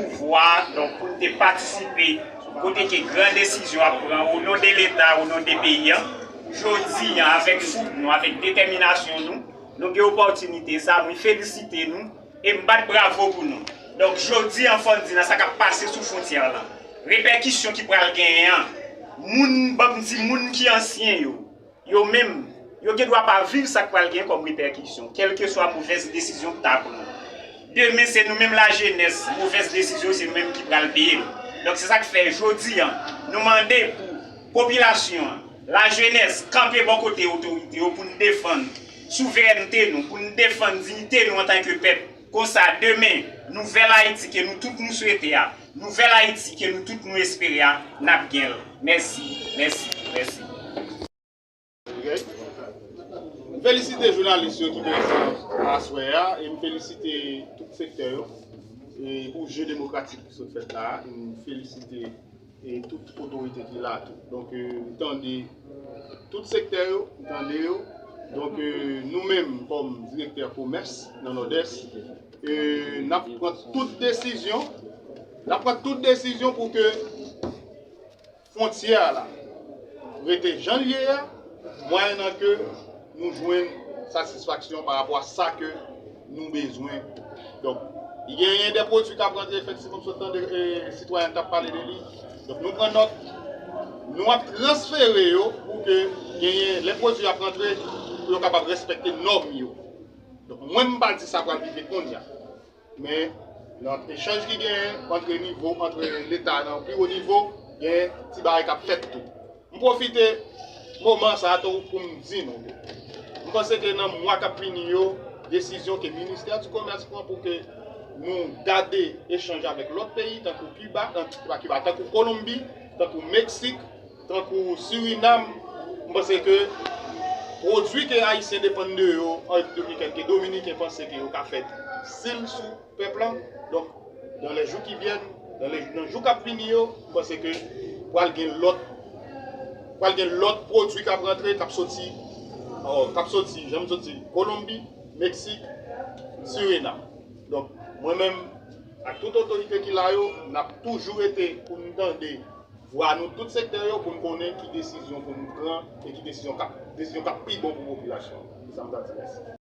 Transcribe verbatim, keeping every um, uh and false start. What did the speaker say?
pouvwa, donk pou n te patisipe kote ke gran desizyon ap pran o non de Leta, o non de peyi an. Jodi an, avèk fouk nou, avèk detèminasyon nou, nou gen opòtinite sa, mwen felisite nou e m bat bravo pou nou. Donk jodi an, fò n di nan sa k ap pase sou fwontyè lan, repèkisyon ki pral genyen an, moun, ban m di, moun ki ansyen yo, yo menm, yo gen dwa pa viv sa k pral gen kòm repèkisyon, kèlkeswa movèz desizyon k ta pran. Demen, se nou menm lajenès, movèz desizyon, se nou menm ki pral peye l. Donk, se sa k fè jodi an, nou mande pou popilasyon an, lajenès, kanpe bò kote otorite yo pou n defann souverènte nou, pou n defann diyite nou antanke pèp. Konsa, demen, nouvèl Ayiti ke nou tout nou swete a, nouvèl Ayiti ke nou tout nou espere a, n ap gen l. Mèsi, mèsi, mèsi. M felisite jounalis yo ki prezan aswè a e m felisite tout sektè yo e pou je demokratik ki sot fèt la a. E m felisite e tout otorite ki la tou. Donk, e, m tande tout sektè yo, m tande yo. Donk, e, nou menm kòm direktè komès nan Nòdès, e, n ap pran tout desizyon, n ap pran tout desizyon pou ke fwontyè a la rete jan l ye a, mwayennan ke nou jwenn satisfaksyon pa rapò a sa ke nou bezwen. Donk, li genyen de pwodui k ap rantre, efektivman, m sot tande e, sitwayen t ap pale de li. Donk, nou pran nòt, nou ap transfere yo pou ke genyen, lè pwodui ap rantre, pou yo kapab respekte nòm yo. Donk, mwen, m pa di sa pral rive kounye a. Men, nan echanj ki genyen antre nivo, antre Leta nan pi wo nivo, gen ti bagay k ap fèt tou. M pwofite moman sa a tou pou m di nou ke m panse ke nan mwa k ap vini yo, desizyon ke ministè di komès pran pou ke nou gade echanj avèk lòt peyi, tankou Kiba, tankou Kiba, tankou Kolonbi, tankou Meksik, tankou Sirinam, m panse ke pwodui ke Ayisyen depann de yo an Repiblik Dominikèn, ke Dominiken panse ke yo ka fè sil sou pèp lan. Donk, dans les jours qui viennent, dans les, nan jou k ap vini yo, m panse ke pral gen lòt, pral gen lòt pwodui k ap rantre, k ap soti, k ap soti, jan m soti, Kolonbi, Meksik, Sirinam. Donk, mwen menm, ak tout otorite ki la yo, n ap toujou rete pou n tande vwa nou tout sektè yo pou n konnen ki desizyon pou n pran e ki desizyon k ap desizyon k ap pi bon pou popilasyon an. Se sa m ta di. Mèsi.